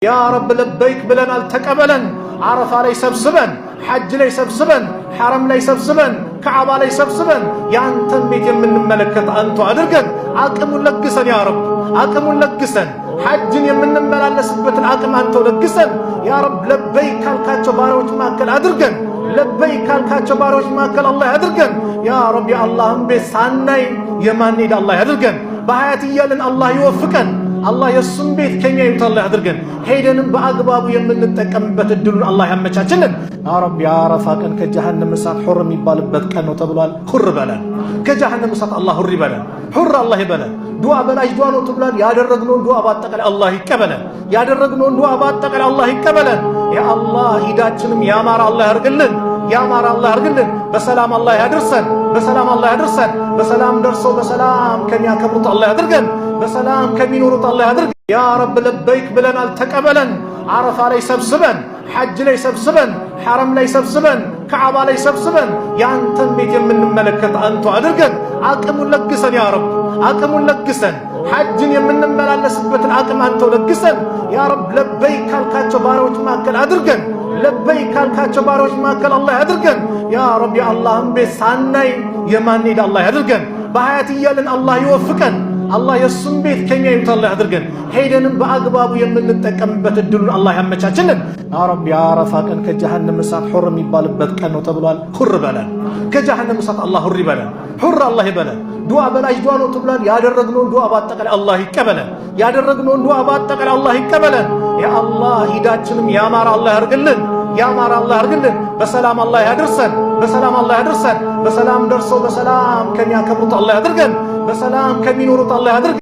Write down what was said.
يا رب لبيك ብለናል፣ ተቀበለን። አረፋ ላይ ሰብስበን፣ ሐጅ ላይ ሰብስበን፣ ሐረም ላይ ሰብስበን፣ ከዓባ ላይ ሰብስበን ያንተን ቤት የምንመለከት አንቱ አድርገን። አቅሙን ለግሰን يا رب፣ አቅሙን ለግሰን፣ ሐጅን የምንመላለስበትን አቅም አንተው ለግሰን። يا رب لبيك ካልካቸው ባሪያዎች መካከል አድርገን። لبيك ካልካቸው ባሪያዎች መካከል አላህ ያድርገን። يا رب የአላህን ቤት ሳናይ የማንሄድ አላህ ያድርገን። በሀያት እያለን አላህ ይወፍቀን። አላህ የእሱን ቤት ከሚያዩት አላህ ያድርገን። ሄደንም በአግባቡ የምንጠቀምበት እድሉን አላህ ያመቻችልን። يا رب የአረፋ ቀን ከጀሃነም እሳት ሑር የሚባልበት ቀን ነው ተብሏል። ሁር በለን ከጀሃነም እሳት አላህ ሁር ይበለን። ሁር አላህ ይበለን። ዱዓ በላሽ ዱዓ ነው ተብሏል። ያደረግነውን ዱዓ በአጠቃላይ አላህ ይቀበለን። ያደረግነውን ዱዓ በአጠቃላይ አላህ ይቀበለን። يا الله ሂዳችንም ያማረ አላህ ያርግልን። ያማረ አላህ ያርግልን። በሰላም አላህ ያድርሰን። በሰላም አላህ ያድርሰን። በሰላም ደርሰው በሰላም ከሚያከብሩት አላህ ያድርገን። በሰላም ከሚኖሩት አላህ ያድርገን። يا رب لبيك ብለናል፣ ተቀበለን። አረፋ ላይ ሰብስበን፣ ሐጅ ላይ ሰብስበን፣ ሐረም ላይ ሰብስበን፣ ከዓባ ላይ ሰብስበን ያንተን ቤት የምንመለከት አንቱ አድርገን። አቅሙን ለግሰን يا رب፣ አቅሙን ለግሰን፣ ሐጅን የምንመላለስበትን አቅም አንተው ለግሰን። يا رب لبيك ካልካቸው ባሪያዎች መካከል አድርገን። لبيك ካልካቸው ባሪያዎች መካከል አላህ ያድርገን። يا رب የአላህን ቤት ሳናይ የማንሄድ አላህ ያድርገን። በሀያት እያለን አላህ ይወፍቀን። አላህ የእሱን ቤት ከሚያዩት አላህ ያድርገን። ሄደንም በአግባቡ የምንጠቀምበት እድሉን አላህ ያመቻችልን። يا رب የአረፋ ቀን ከጀሃነም እሳት ሑር የሚባልበት ቀን ነው ተብሏል። ሁር በለን ከጀሃነም እሳት አላህ ሁር ይበለን። ሁር አላህ ይበለን። ዱዓ በላሽ ዱዓ ነው ተብሏል። ያደረግነውን ዱዓ በአጠቃላይ አላህ ይቀበለን። ያደረግነውን ዱዓ በአጠቃላይ አላህ ይቀበለን። يا الله ሂዳችንም ያማረ አላህ ያርግልን። ያማረ አላህ ያርግልን። በሰላም አላህ ያድርሰን። በሰላም አላህ ያድርሰን። በሰላም ደርሰው በሰላም ከሚያከብሩት አላህ ያድርገን። በሰላም ከሚኖሩት አላህ ያድርገን።